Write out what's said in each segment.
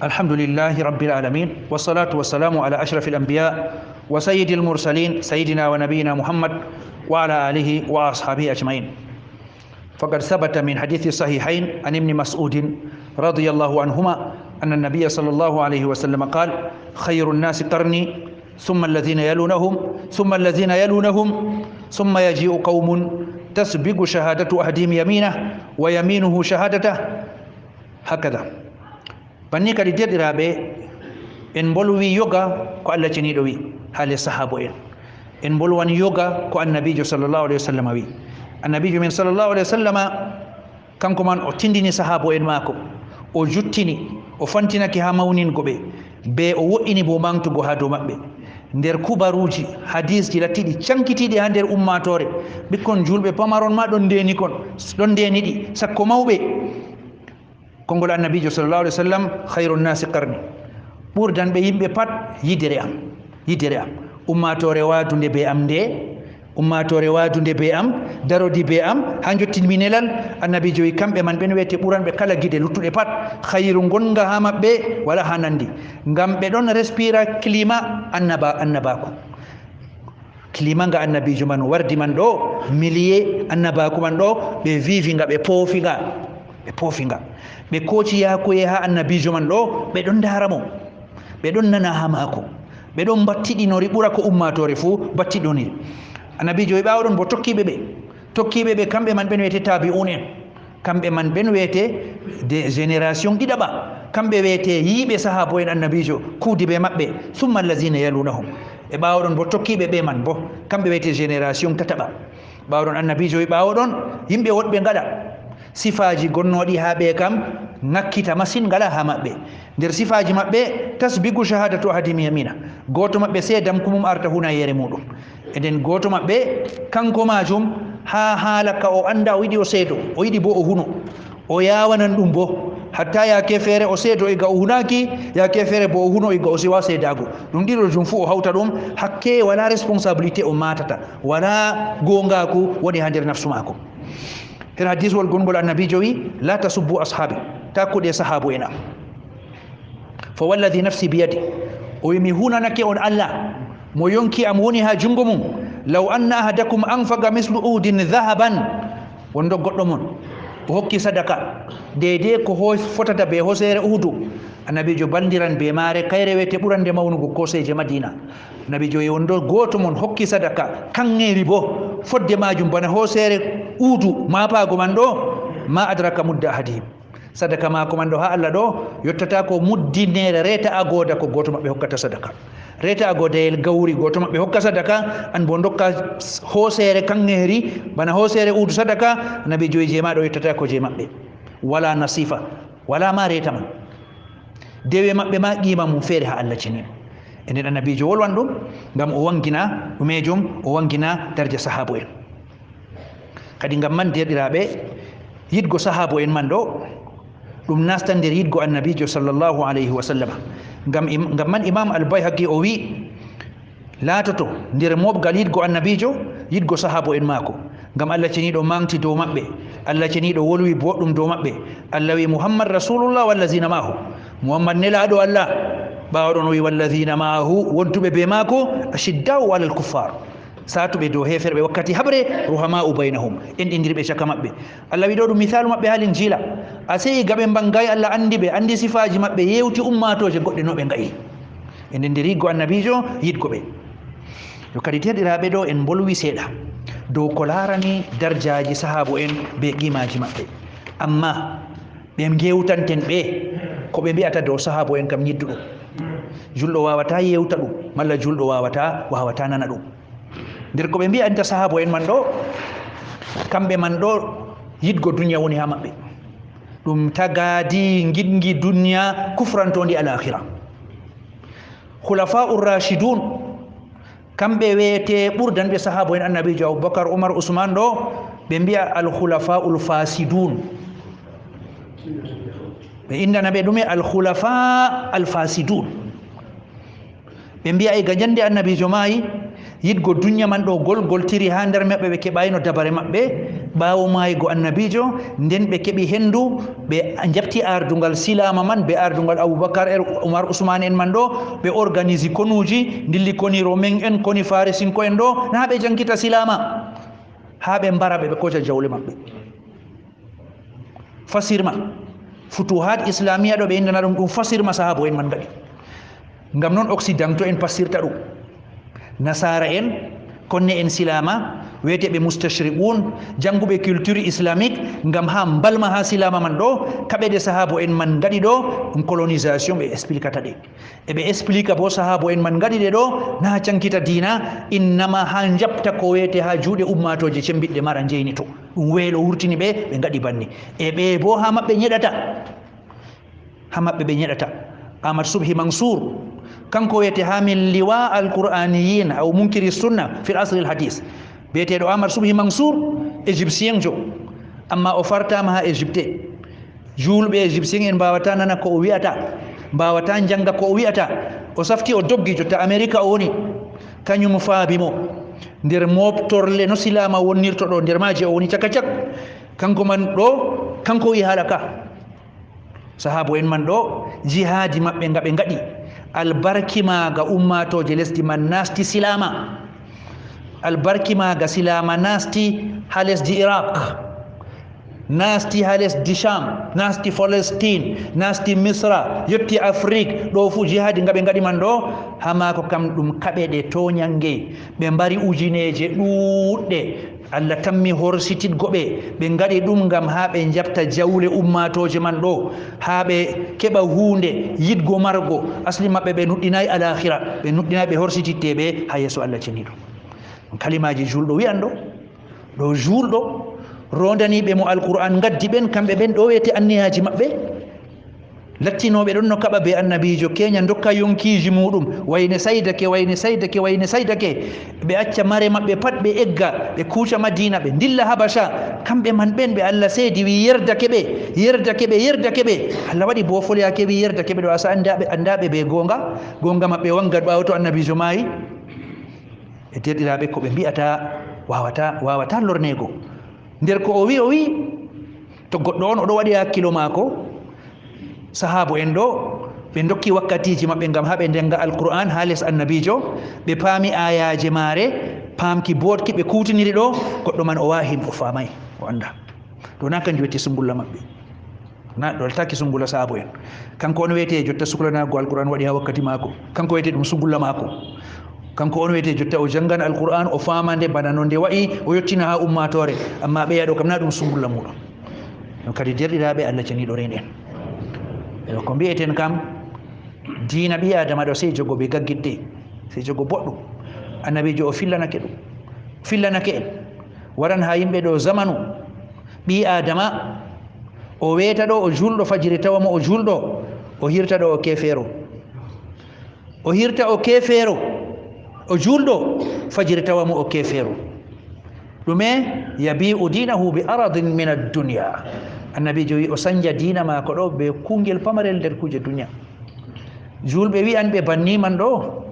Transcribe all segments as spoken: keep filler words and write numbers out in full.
الحمد لله رب العالمين، والصلاة والسلام على أشرف الأنبياء وسيد المرسلين سيدنا ونبينا محمد وعلى آله وأصحابه أجمعين. فقد ثبت من حديث الصحيحين عن ابن مسعود رضي الله عنهما أن النبي صلى الله عليه وسلم قال: خير الناس قرني، ثم الذين يلونهم، ثم الذين يلونهم، ثم يجيء قوم تسبق شهادة أحدهم يمينه ويمينه شهادته، هكذا. Banni kadi, deerɗiraaɓe, en mbolwi yoga ko Allah ceniiɗo wi, haale sahaabo en. En mbolwan yoga ko Annabiijo sallallahu alayhi wa sallam wi. Annabiijo men sallallahu alayhi wa sallam, kanko man o tindini sahaabo en maako, o juttini, o fantinaki haa mawningo ɓe, be o wo'ini bo maŋtugo haa dow maɓɓe. Nder kubaruuji, hadiisji lattiiɗi cankitiiɗi haa nder ummaatoore, ɓikkon juulɓe pamaron ma ɗon ndeeni kon, ɗon ndeeni ɗi, sakko mawɓe. Konngol Annabiijo sallallahu alayhi wa sallam: "Khayru nnaasi qarni." Ɓurdanɓe yimɓe pat yidere am, yidere am. Ummaatoore waadunde be am nde, ummaatoore waadunde be am, darodi be am, haa njottinmi nelal. Annabiijo wi, kamɓe man ɓen weete ɓuranɓe kala gide luttuɗe pat. Khayru ngonga haa maɓɓe wala haa nandi. Ngam ɓe ɗon respira climat annaba-, annabaaku. Climat nga Annabiijo man wardi man ɗo, milieu annabaaku man ɗo, ɓe vivi nga, ɓe poofi nga, ɓe poofi nga. Ɓe kooci yaakuye haa Annabiijo man ɗo, ɓe ɗon ndaara mo, ɓe ɗon nana haa maako, ɓe ɗon mbattiɗinori ɓura ko ummaatoore fuu mbattiɗinori. Annabiijo e ɓaawo ɗon bo tokkiiɓe ɓe, tokkiiɓe ɓe, kamɓe man ɓen weete taabi'un en. Kamɓe man ɓen weete de génération ɗiɗaɓa. Kamɓe weete yiiɓe sahaabo en Annabiijo, kuudi be maɓɓe. Summa allazina yalunahum. E ɓaawo ɗon bo tokkiiɓe ɓe man bo, kamɓe weete génération tataɓa. Ɓaawo ɗon Annabiijo wi, ɓaawo ɗon yimɓe woɗɓe ngaɗa sifaaji gonnooɗi haa ɓe kam ŋakkita masin, ngala haa maɓɓe. Nder sifaaji maɓɓe, tasbiqu shahadatu ahadihim yamina. Gooto maɓɓe sey damku mum arta hunayeere muuɗum. E nden gooto maɓɓe, kanko maajum, haa haala ka o annda, o yiɗi o seedo, o yiɗi bo o huno. O yaawanan ɗum bo. Hatta yaake feere o seedo iga o hunaaki, yaake feere bo o huno iga o siwa seedaago. Ɗum ɗiɗo jum fuu o hawta ɗum, hakke wala responsabilité o maatata, wala goongaaku woni haa nder nafsu maako. Her hadiiswol gonngol Annabiijo wi, "La tasubbu ashaabi." Taa kuɗe sahaabo en am. Fa walladi nafsi biyadi, o wi, mi hunanake on Allah mo yonki am woni haa junngo mum, law anna ahadakum anfaqa mislu uhudin dhahaban, wondo goɗɗo mon o hokki sadaka deydey ko ho-, fotata be hooseere Uhudu, Annabiijo baldiran be maare kayre weete ɓurande mawnugo kooseeje Madiina. Annabiijo wi, wondo gooto mon hokki sadaka kaŋŋeeri bo fodde maajum bana hooseere Uhudu maapaago man ɗo, ma adraka mudda ahadihim. Sadaka maako man ɗo haa Allah ɗo yottataako muddineere reeta agooda ko gooto maɓɓe hokkata sadaka. Reeta agoodayel gawri gooto maɓɓe hokka sadaka, an bo ndokka hooseere kaŋŋeeri, bana hooseere Uhudu sadaka, Annabiijo wi, jey ma ɗo yottataako jey maɓɓe. Wala nasifa, wala ma reeta man. Dewe maɓɓe ma qiima mum feere haa Allah ceniiɗo. E nden Annabiijo wolwan ɗum ngam o waŋgina ɗumeejum, o waŋgina darja sahaabo en. Kadi ngam man, deerɗiraaɓe, yiɗgo sahaabo en man ɗo, ɗum nastan nder yiɗgo Annabiijo sallallahu alayhi wa sallam. Ngam im-, ngam man Imaam Al-Bayhaqi o wi, laatoto nder mooɓgal yiɗgo Annabiijo, yiɗgo sahaabo en maako. Ngam Allah ceniiɗo maŋgti dow maɓɓe. Allah ceniiɗo wolwi boɗɗum dow maɓɓe. Allah wi, "Muhammad Rasulullah wallazina ma'ahu." Muhammad nelaaɗo Allah. Ɓaawo ɗon o wi, "Wallazina ma'ahu", wontuɓe be maako, "ashidda'u alal kuffar." Saatuɓe dow heeferɓe wakkati haɓre, "ruhama'u baynahum", enɗindirɓe caka maɓɓe. Allah wi ɗo ɗum misaalu maɓɓe haa Linjiila. A sey gaɓe mbaŋgaay, Allah anndi ɓe, anndi sifaaji maɓɓe, yeewti ummaatooje goɗɗe no ɓe nga'i. E nden nder yiɗgo Annabiijo, yiɗgo ɓe. Yo kadi, deerɗiraaɓe, ɗo en mbolwi seeɗa dow ko laarani darjaaji sahaabo en be qiimaaji maɓɓe. Ammaa ɓe ngeewtanten ɓe, ko ɓe mbi'ata dow sahaabo en kam nyidduɗum. Julɗo waawataa yeewta ɗum, malla julɗo waawataa, waawataa nana ɗum. Nder ko ɓe mbi'anta sahaabo en man ɗo, kamɓe man ɗo, yiɗgo duniya woni haa maɓɓe. Ɗum tagaadi ngiɗngi duniya kufrantoondi alaakhira. Khulafa'ur Rashidun, kamɓe weete ɓurdanɓe sahaabo en Annabiijo, Abubakar, Umar, Usman ɗo, ɓe mbi'a al khulafa'ul fasidun. Ɓe inndana ɓe ɗume? Al khulafa al fasidun. Ɓe mbi'a iga jannde Annabiijo maayi, Yiɗgo dunya man ɗo gol, gol tiri haa nder maɓɓe, ɓe keɓayno dabare maɓɓe. Ɓaawo maaygo annabiijo, nden ɓe keɓi hendu, ɓe njaɓti ardungal silaama man, be ardungal Abubakar en, Umar, Usman en man ɗo, ɓe organisi konuuji, ndilli koni Romain en, koni Farisinko en ɗo, na ɓe jaŋgita silaama. Haa ɓe mbara ɓe, ɓe kooca jawle maɓɓe. Fasirma. Futuhat Islamiya ɗo ɓe inndana ɗum, ɗum fasirma sahaabo en man ngaɗi. Ngam non Occidentaux en passirta ɗum. Nasaara en, konne en silaama, wi'eteeɓe mustashriqun, jannguɓe culture islamique, ngam haa mbalma haa silaama man ɗo, kaɓe ɗe sahaabo en man ngaɗi ɗo, ɗum colonisation ɓe explicata ɗe. E ɓe explique bo sahaabo en man ngaɗi ɗe ɗo, na cankita diina, innama haa njaɓta ko weete haa juuɗe ummaatooje cembiɗɗe mara njeyni to. Ɗum weelo wurtini ɓe, ɓe ngaɗi banni. E ɓe bo haa maɓɓe nyeɗata. Haa maɓɓe ɓe nyeɗata. Ahmad Subhi Mansour, kanko weete haa min liwa al-Qur'aniyin aw munkiri sunna fil asri al-hadis. Biyeteeɗo Ahmad Subhi Mansour, égyptien jo. Amma o fartaama haa Égypte. Juulɓe égyptien en mbaawata nana ko o wi'ata, mbaawata njannga ko o wi'ata. O safti, o doggi, jotta Amerika o woni. Kañum faabi mo. Nder mooɓtorle no silaama wonnirto ɗo, nder maaje o woni caka cak. Kanko man ɗo, kanko wi'i haala ka. Sahaabo en man ɗo, jihaadi maɓɓe nga ɓe ngaɗi. Albarki maaga ummaatooje lesdi man naasti silaama. Albarki maaga silaama naasti haa lesdi Iraq. Naasti haa lesdi Sham, naasti Palestine, naasti Misra, yotti Afrik, ɗo fuu jihaadi nga ɓe ngaɗi man ɗo, haa maako kam ɗum kaɓe ɗe tooñannge. Ɓe mbari ujineeje ɗuuɗɗe. Allah tammi horsitidgo ɓe, ɓe ngaɗi ɗum ngam haa ɓe njaɓta jawle ummaatooje man ɗo, haa ɓe keɓa huunde yiɗgo margo. Asli maɓɓe ɓe nuɗɗinaay alaakhira, ɓe nuɗɗinaay ɓe horsititte ɓe haa yeeso Allah ceniiɗo. Kalimaaji juulɗo wi'an ɗo. Ɗo juulɗo, roondaniiɓe mo Alqur'aan ngaddi ɓen, kamɓe ɓen ɗo weete anniyaaji maɓɓe. Lattinooɓe ɗon no kaɓa be annabiijo, keenya ndokka yonkiiji muuɗum, wayne saydake, wayne saydake, wayne saydake. Ɓe acca mare maɓɓe pat, ɓe egga, ɓe kuuca Madiina, ɓe ndilla Habasha. Kamɓe man ɓen ɓe Allah seedi wi yerdake ɓe, yerdake ɓe, yerdake ɓe. Allah waɗi boofolyaake wi yerdake ɓe ɗo, asa anndaa ɓe, anndaa ɓe be goonga, goonga maɓɓe wanngat ɓaawo to annabiijo maayi. E deerɗiraaɓe, ko ɓe mbi'ata waawata, waawata lorneego. Nder ko o wi', o wi', to goɗɗo on o ɗo waɗi hakkilo maako, sahaabo en ɗo, ɓe ndokki wakkatiiji maɓɓe ngam haa ɓe njannga Alqur'aan haa les annabiijo, ɓe paami aayaaje maare, paamki booɗki ɓe kuutiniri ɗo, goɗɗo man o waahim, o faamay, o annda. Ɗo na kanjum weti sungulla maɓɓe. Na ɗo altaaki sungulla sahaabo en. Kanko on wiyetee jotta suklanago Alqur'aan waɗi haa wakkati maako. Kanko wiyetee ɗum sungulla maako. Kanko on wiyetee jotta o janngan Alqur'aan, o faama nde bana no nde wa'i, o yottina haa ummaatoore. Amma ɓeya ɗo kam na ɗum sungulla muuɗum. No kadi deerɗiraaɓe Allah ceniiɗo reen en. Ewa, ko mbi'eten kam, diina ɓii Aadama ɗo sey jogo be gaggitde, sey jogo boɗɗum. Annabiijo o fillanake ɗum. Fillanake en. Waran haa yimɓe ɗo zamanu, ɓii Aadama, o weeta ɗo o juulɗo, fajiri tawa mo o juulɗo, o hirta ɗo o keefeero. O hirta o keefeero, o juulɗo, fajiri tawa mo o keefeero. Ɗume? Yabi'u dinahu bi aradin min ad-dunya. Annabiijo wi o sanja diina maako ɗo be kuungel pamarel nder kuuje duniya. Juulɓe wi'an ɓe banni man ɗo,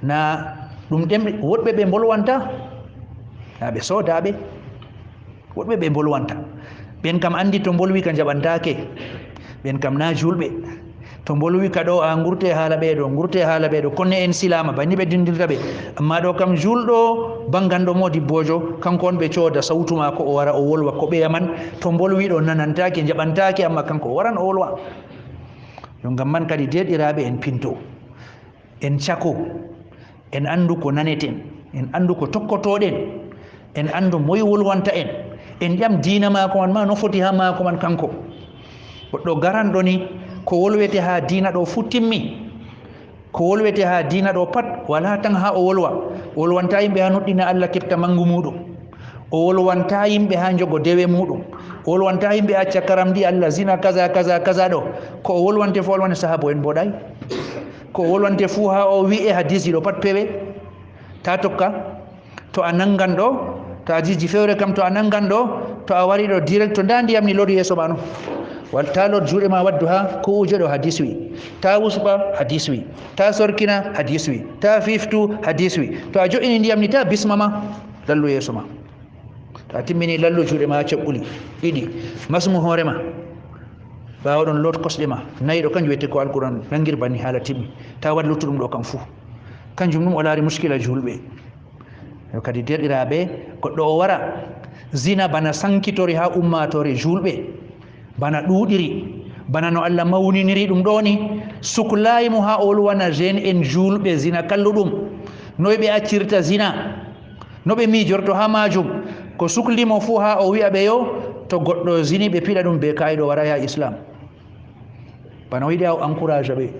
na ɗum ɗemɗe, woɗɓe ɓe mbolwanta, na ɓe soodaaɓe. Woɗɓe ɓe mbolwanta. Ɓen kam anndi to mbolwi ka njaɓantaake. Ɓen kam na juulɓe. To mbolwi ka ɗo, a ngurte haala ɓee ɗo, ngurte haala ɓee ɗo. Konne en silaama, banni ɓe dindirta ɓe. Amma ɗo kam juulɗo, bannganɗo moodibboojo, kanko on ɓe cooda sawtu maako, o wara o wolwa ko ɓeya man. To mbolwi ɗo nanantaake, njaɓantaake, amma kanko o waran o wolwa. Yo ngam man kadi deerɗiraaɓe en pinto. En cako, en anndu ko naneten, en anndu ko tokkotoɗen, en anndu moy wolwanta en, en ƴam diina maako man ma no foti haa maako man kanko. Goɗɗo garanɗo ni, ko wolwete haa diina ɗo fuu timmi. Ko wolwete haa diina ɗo pat, walaa tan haa o wolwa. O wolwanta yimɓe haa nuɗɗina Allah keɓta manngu muuɗum. O wolwanta yimɓe haa njogo dewe muuɗum. O wolwanta yimɓe acca karamɗi Allah, zina, kaza, kaza, kaza ɗo. Ko o wolwante fuu, wolwane sahaabo en mboɗay. Ko o wolwante fuu haa o wi'e hadiisi ɗo pat pewe. Ta tokka. To a nanngan ɗo, to a jiji fewre kam, to a nanngan ɗo, to a wari ɗo direct, to ndaa ndiyam ni loodu yeeso ma no. Wal, ta lot juuɗe ma waddu ha ku'uje ɗo, hadis wi. Ta wusɓa, hadis wi. Ta sorkina, hadis wi. Ta fiftu, hadis wi. To a jo'ini ndiyam ni, ta bisma ma, lallu yeeso ma. To a timmini, lallu juuɗe ma ha caɓɓuli ɗiɗi. Masmu hoore ma. Ɓaawo ɗon, lot kosɗe ma. Nayi ɗo, kanjum wi'ete ko Alquran nangir banni, hala timmi. Ta wad luttuɗum ɗo kam fu. Kanjum ɗum o laari muskila juulɓe. Yo kadi, deerɗiraaɓe, goɗɗo o wara zina bana sankitori ha ummaatoore juulɓe, bana ɗuuɗiri, bana no Allah mawniniri ɗum ɗo ni, suklaayi mo ha o wolwana jeunes en juulɓe zina kalluɗum, noy ɓe accirta zina, no ɓe miijorto ha maajum. Ko sukli mo fuu ha o wi'a ɓe yo, to goɗɗo zini, ɓe piɗa ɗum be kaa'ido, waraay ha Islam. Bana o yiɗi ha o encourage ɓe.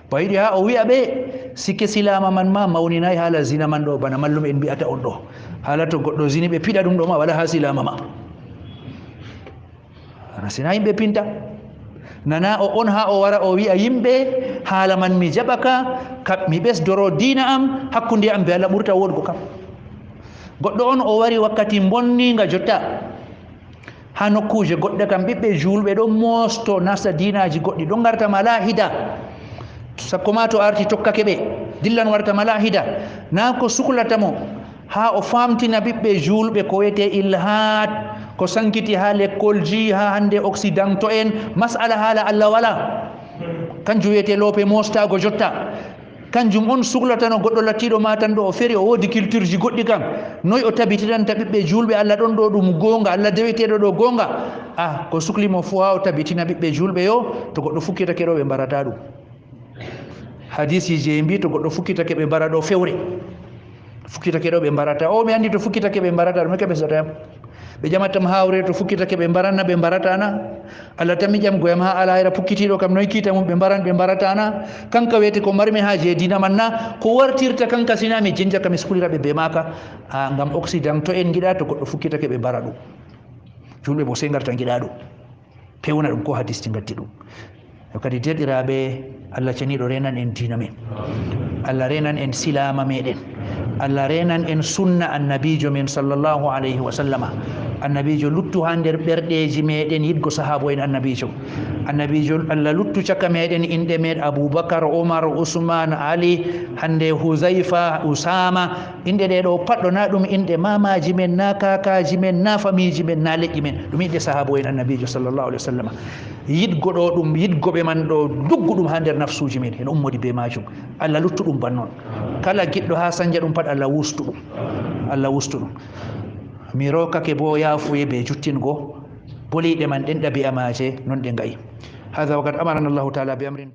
Ba yiɗi ha o wi'a ɓe, sikke silaama man ma mawninaay haala zina man ɗo, bana mallum en mbi'ata on ɗo. Haala to goɗɗo zini, ɓe piɗa ɗum ɗo ma, wala ha silaama ma. Ana sina yimɓe pinta. Nana o on ha o wara o wi'a yimɓe, haala man mi jaɓaka, ka mi ɓesdoro diina am, hakkunde am be Allah ɓurta woɗugo kam. Goɗɗo on o wari wakkati mbonniinga jotta. Ha nokkuuje goɗɗe kam, ɓiɓɓe juulɓe ɗon moosto nasta diinaaji goɗɗi, ɗon ngarta malaahida. Sakko ma to arti tokkake ɓe, dillan warta malaahida. Na ko suklata mo ha o faamtina ɓiɓɓe juulɓe ko wiyetee ilhaad, ko sankiti ha lekkolji, ha hannde occidento'en, mas'ala haala Allah wala. Kanjum wiyetee loope moostaago jotta. Kanjum on suklatano goɗɗo lattiiɗo matanɗo, o feri, o woodi cultureji goɗɗi kam. Noy o tabitinanta ɓiɓɓe juulɓe Allah ɗon ɗo ɗum goonga, Allah deweteeɗo ɗo goonga? Ah, ko sukli mo fuu haa o tabitina ɓiɓɓe juulɓe yo, to goɗɗo fukkitake ɗo, ɓe mbarata ɗum. Hadisiji e mbi to goɗɗo fukkitake ɓe mbara ɗo fewre. Fukkitake ɗo ɓe mbarata. O mi anndi to fukkitake ɓe mbarata, ɗum e ka ɓe sodata yam. Ɓe ƴamat tam hawre to fukkitake ɓe mbaranna, ɓe mbaratana. Allah tammi ƴamgo yam ha alayra pukkitiiɗo kam noy kiita mum ɓe mbaran, ɓe mbaratana. Kanka wiyete ko marmi haaje e diina man na, ko wartirta kanka sina mi jinja ka mi suklira ɓe be maaka. A, ngam occidento'en ngiɗa to goɗɗo fukkitake ɓe mbara ɗum. Julɓe bo sey ngarta ngiɗa ɗum. Pewna ɗum ko hadisji ngatti ɗum. Yo kadi, deerɗiraaɓe, Allah ceniiɗo renan en diina men. Allah renan en silaama meɗen. Allah renan en sunna annabiijo men sallallahu alayhi wa sallama. Annabiijo luttu haa nder ɓerɗeeji meɗen yiɗgo sahaabo'en annabiijo. Annabiijo, Allah luttu caka meɗen inɗe meɗen Abubakar, Umar, Usman, Ali, hannde Huzaifa, Usama, inɗe ɗe ɗo pat ɗo na ɗum inɗe maamaaji men, na kaakaaji men, na famiiji men, na leƴƴi men. Ɗum inɗe sahaabo'en annabiijo sallallahu alayhi wa sallama. Yiɗgo ɗo ɗum, yiɗgo ɓe man ɗo, duggu ɗum haa nder nafsuuji men, en ummodi bee maajum. Allah luttu ɗum ban non. Kala giɗɗo haa sanja ɗum pat, Allah wustu ɗum. Allah wustu ɗum. Mi rookake boo yaafuye bee juttingo, boliiɗe man ɗen ɗabi'a maaje non ɗe nga'i. Haadha wa qad amarana Allahu ta'ala bi amrin.